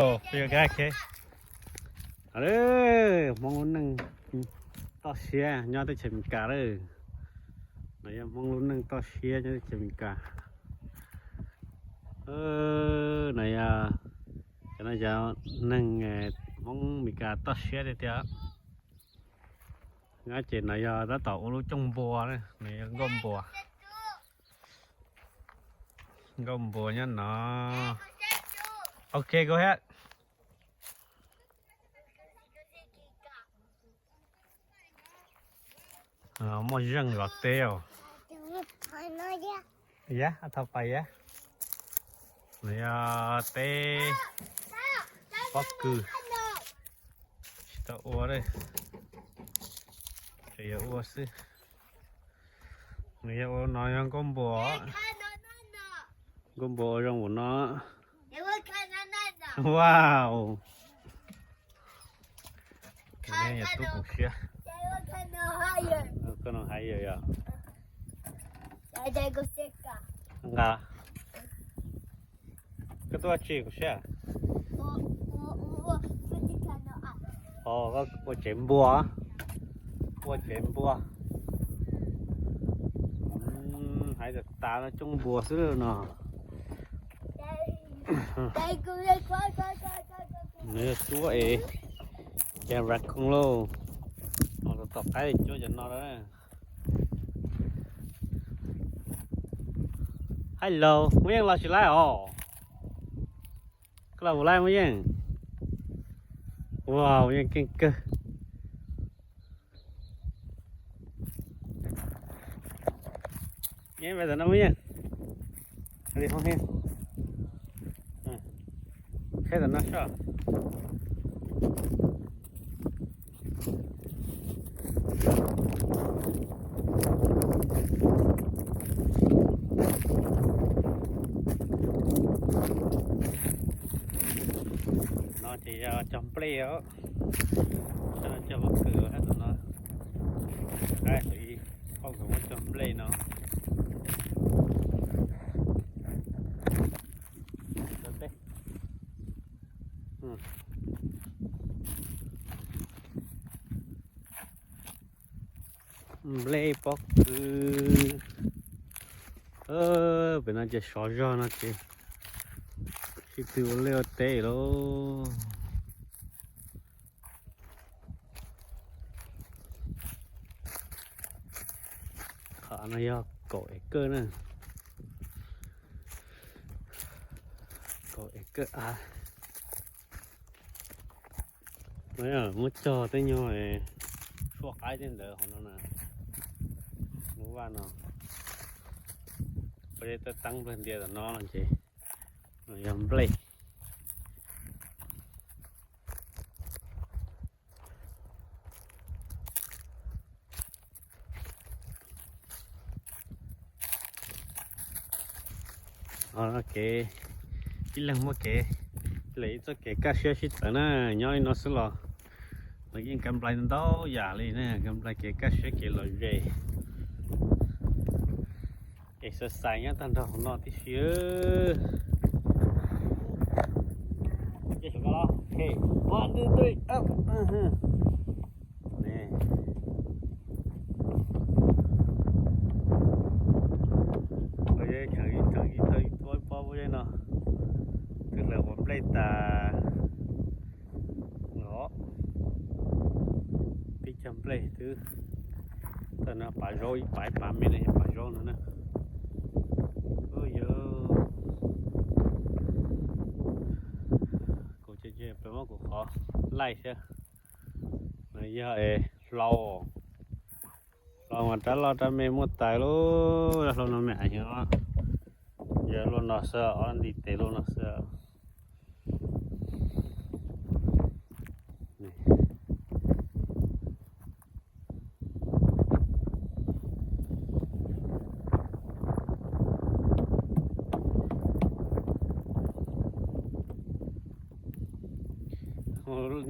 Hmoob lub neej toj siab nyob teb chaws Amelikas lawm. No yog Hmoob lub neej toj siab nyob teb chaws Amelikas. No yog, cov no yog neeg Hmoob Amelikas toj siab tiag tiag. Nyob ces no yog tab tom ua lub cooj npua, no yog nkauj npua. Nkauj npua nyob no. Ok, go ahead. Muaj zeej zov teb os. Yab, thaum pais yab. Nws yog teb pob kws. Tsis tau ua, tseem yuav ua xwb. Nws yog ua no yog nkauj npua. Nkauj npua ua zoo npaum no. Wow. Yog tub koom siab. Koj no hais yog, yog. Nqa. Koj tuaj tsis koom siab? Ua tsev npua. Ua tsev npua. Hais tas tas no cooj npua xwb no. Nws yog cuab es, ces raccoon lauj. Tom qaib cuab cov no lawm. Hello, Muaj Yeej los tsis laib os? Koj los puas laib Muaj Yeej? Ua, Muaj Yeej keej kawg. Nyob pem tom no Muaj Yeej. Qheb tom no soj. No ces yog cog nplej os. Sab no cog pob kws, sab tom no qaib, qhov nkawd muab cog nplej no. Nplej pob kws. Pem no ces sov zog no ces sib tw ua liaj ua teb lauj. Qhov no yog kaum acre na. Kaum acre av. No muab cog tej nyuag suab qaib tej ntawd hauv no na. Lub vaj no, ua tej teeb nplej ntias tom no no ces yog nplej. Kev, ib leeg muaj kev, lawv ib txoj kev kaj siab sib txawv na, nyob li no xwb los lawv yeej kav nplai ntau yam li na, kav nplai kev kaj siab kev lom zem. Exercise nyob tag nrho hauv no tib si. One, two, three, up. Tseem ib pob pob zeb no twb hlawv ua nplej tas. Os, tib cag nplej twb tawm no pav zaub ib pav ib pav me no yog pav zaub no na. Ua yog kuv ces peb muab kuv qhov laij thiab. No yog es hlau, hlau mas rab loj rab me muaj tas lauj, hlau no me nyuam, yog luaj no xwb, ob ntiv tes luaj no xwb.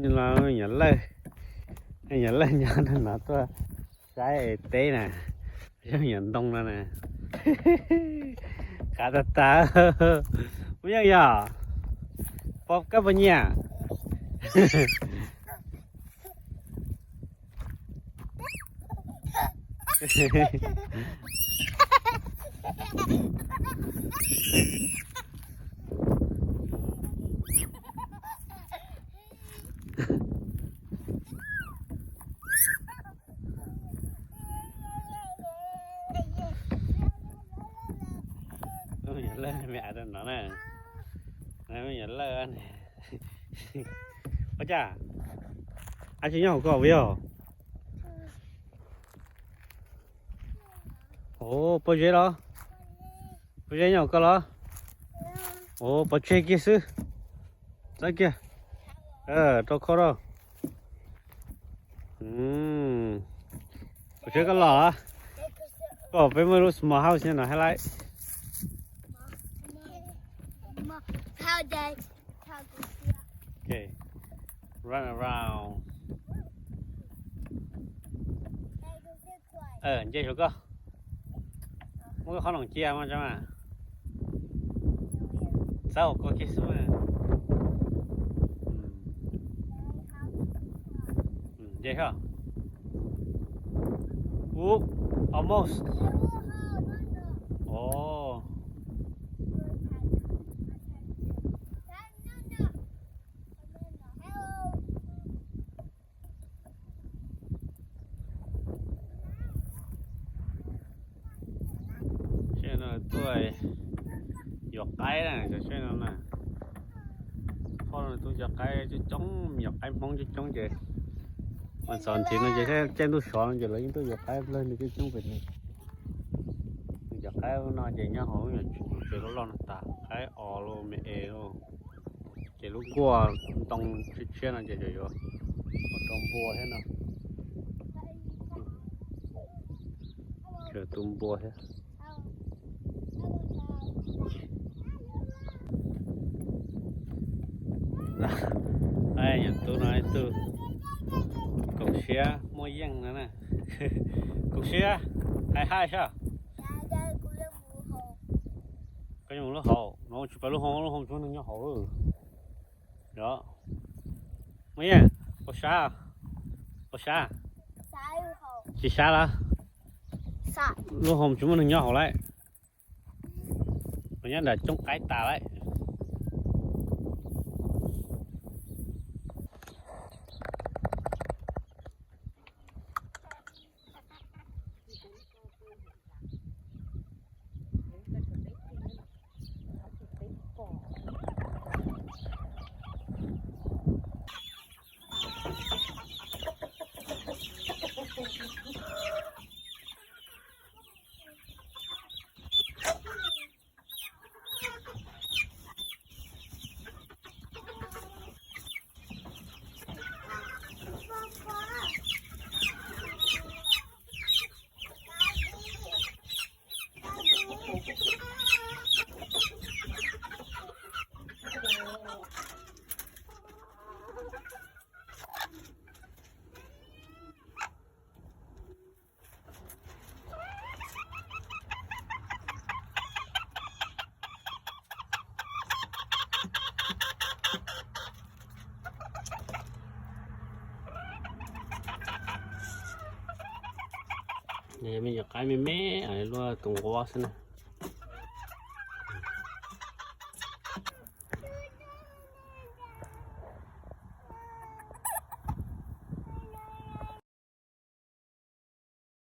Nyuam lawj, nyuam lawj nyob no tuaj saib teb na, yog nyuam ntoo no na. Qav tas tas, Muaj Yeej yog. Pov kab puas nyiam? Lawj me a rau no na, me nyuam lawj. Ua cas, ab tsi nyob hauv ko vim yog? Ov, pob zeb los? Pob zeb nyob hauv ko los? Ov, pov tseg kiag xwb. Txawb kiag, rau kho rau. Pov tseg koj los. Koj, peb muaj lub small house no hab laib. Run around. Nce saum koj. Muab koj qhob noom cia mog tso mas. Txawb ua koj kiag xwb mas. Nce saum. Ub, almost. Ov. Tsheb no tuaj yuav qaib na, cov tsheb no na. Phauj no tuaj yuav qaib coob coob, yuav qaib Hmoob coob coob ces, mas txog nrhiv no ces caij ntuj sov no ces lawv yeej tuaj yuav qaib nplawg nws coob coob pem no. Nws cov qaib no ces nyob hauv lub tsev loj loj no tas, qaib os los me es los. Ces lub nkuaj ntoo tshiab tshiab no ces yuav ua rau npua thiab no. Yuav tu npua thiab. Yog tus no ib tug koom siab muaj yeej no na. Koom siab, hais hais sab. Koj yuav mus lub hauv no, tsis pab lub hauv, lub hauv tsis muaj neeg nyob hauv. Yog, muaj yeej, puas sab? Puas sab? Tsis sab lawm. Lub hauv tsis muaj neeg nyob hauv lawm. Nyob nram coob qaib tas lawm. Me nyuam qaib me me luaj tus nquab xwb na.